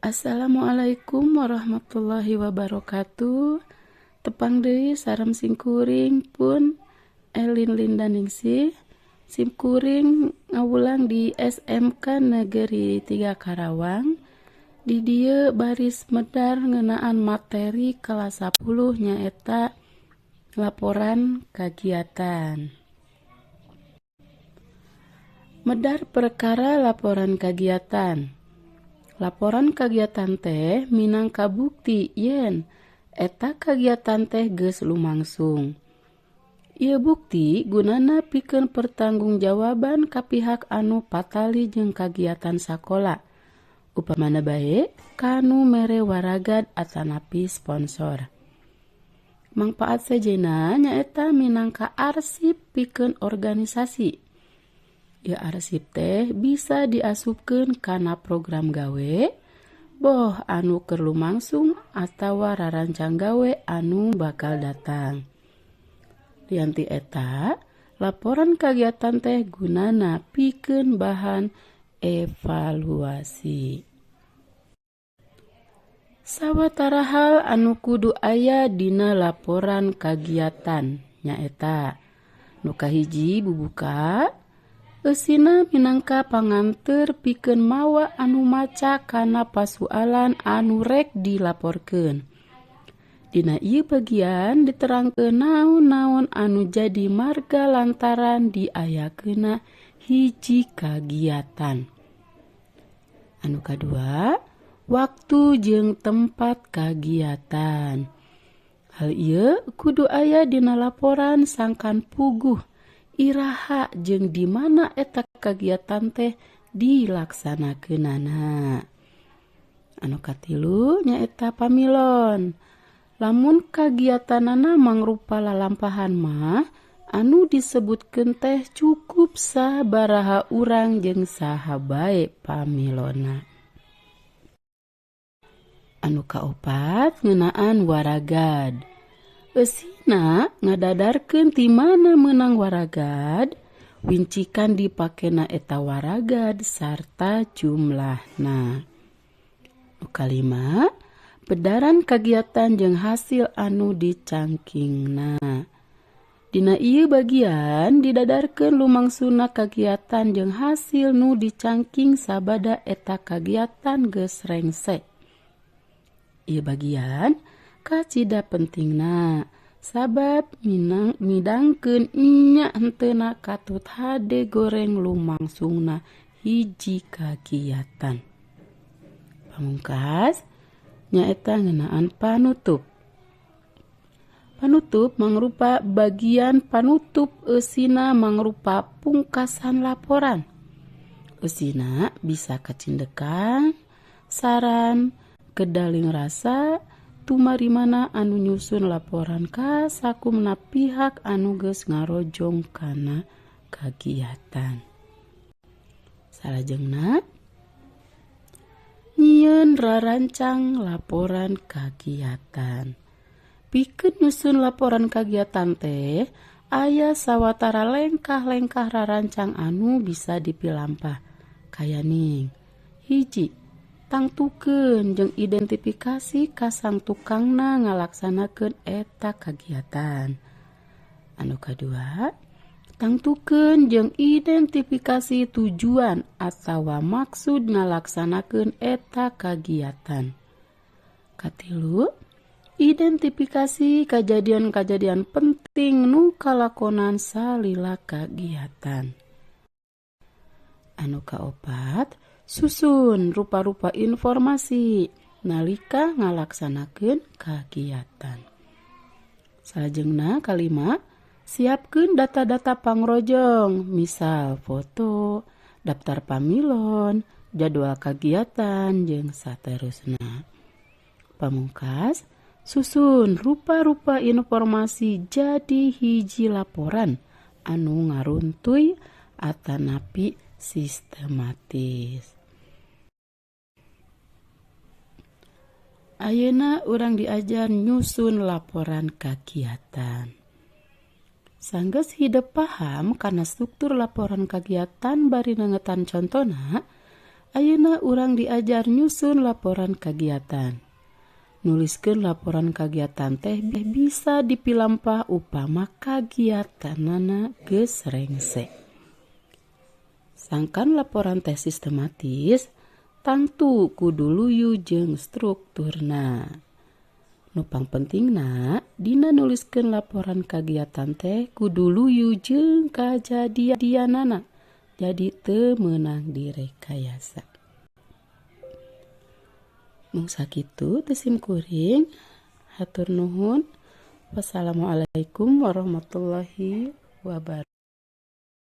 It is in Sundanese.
Assalamualaikum warahmatullahi wabarakatuh. Tepang deui sareng simkuring pun Elin Linda Ningsih. Simkuring ngawulang di SMK Negeri 3 Karawang. Di dieu baris medar ngeunaan materi kelas 10 nyaeta laporan kagiatan. Medar perkara laporan kagiatan. Laporan kagiatan teh minangka bukti yen eta kagiatan teh geus lumangsung. Ieu bukti gunana pikeun pertanggungjawaban ka pihak anu patali jeung kagiatan sakola. Upamana bae kanu mere waragad atanapi sponsor. Mangpaat sejenna nyaeta minangka arsip pikeun organisasi. Ieu arsip teh bisa diasupkeun kana program gawe, boh anu keur lumangsung atawa rarancang gawe anu bakal datang. Lian ti eta, laporan kagiatan teh gunana pikeun bahan evaluasi. Sawatara hal anu kudu aya dina laporan kagiatan nyaeta: nu kahiji, bubuka. Eusina minangka panganteur pikeun mawa anu maca kana pasualan anu rek dilaporkeun. Dina ieu bagian diterangkeun naon-naon anu jadi marga lantaran diayakeunna hiji kagiatan. Anu kadua, waktu jeung tempat kagiatan. Hal ieu kudu aya dina laporan sangkan puguh iraha jeung di mana eta kagiatan teh dilaksanakeunana. Anu katilu nyaeta pamilon. Lamun kagiatanana mangrupa lalampahan mah anu disebutkeun teh cukup sabaraha urang jeung saha bae pamilonna. Anu kaopat ngeunaan waragad. Eusina ngadadarkeun ti mana meunang waragad, wincikan dipakena eta waragad sarta jumlahna. Nu kalima, pedaran kagiatan jeung hasil anu dicangkingna. Dina ieu bagian didadarkeun lumangsungna kagiatan jeung hasil nu dicangking sabada eta kagiatan geus rengse. Ieu bagian kacida pentingna sabab minang midangkeun nya henteuna katut hade goreng lumangsungna hiji kagiatan. Pamungkas nyaeta ngeunaan panutup. Panutup mangrupa bagian panutup eusina mangrupa pungkasan laporan. Eusina bisa kacindekan, saran, kedaling rasa, tumarimana anu nyusun laporan ka sakumna pihak anu geus ngarojong kana kagiatan. Salajengna nyieun rarancang laporan kagiatan. Pikeun nyusun laporan kagiatan teh aya sawatara lengkah-lengkah rarancang anu bisa dipilampah. Kayaning hiji, tangtukeun jeung identifikasi ka sang tukangna ngalaksanakeun eta kagiatan. Anu kadua, tangtukeun jeung identifikasi tujuan atawa maksud ngalaksanakeun eta kagiatan. Katilu, identifikasi kajadian-kajadian penting nu kalakonan salila kagiatan. Anu kaopat, susun rupa-rupa informasi nalika ngalaksanakeun kagiatan. Salajengna kalima, siapkeun data-data pangrojong, misal foto, daftar pamilon, jadwal kagiatan, jeung saterusna. Pamungkas, susun rupa-rupa informasi jadi hiji laporan anu ngaruntuy atanapi sistematis. Ayeuna urang diajar nyusun laporan kagiatan. Sanggeus hidep paham kana struktur laporan kagiatan bari nengetan contona, Ayeuna urang diajar nyusun laporan kagiatan. Nuliskeun laporan kagiatan teh bisa dipilampah upama kagiatanana geus rengse. Sangkan laporan teh sistematis, tangtu kudu luyu jeung strukturna. Nu pangpentingna, dina nuliskeun laporan kagiatan teh kudu luyu jeung kajadianana, jadi teu meunang direkayasa. Mung sakitu ti sim kuring, hatur nuhun. Wassalamualaikum warahmatullahi wabarakatuh.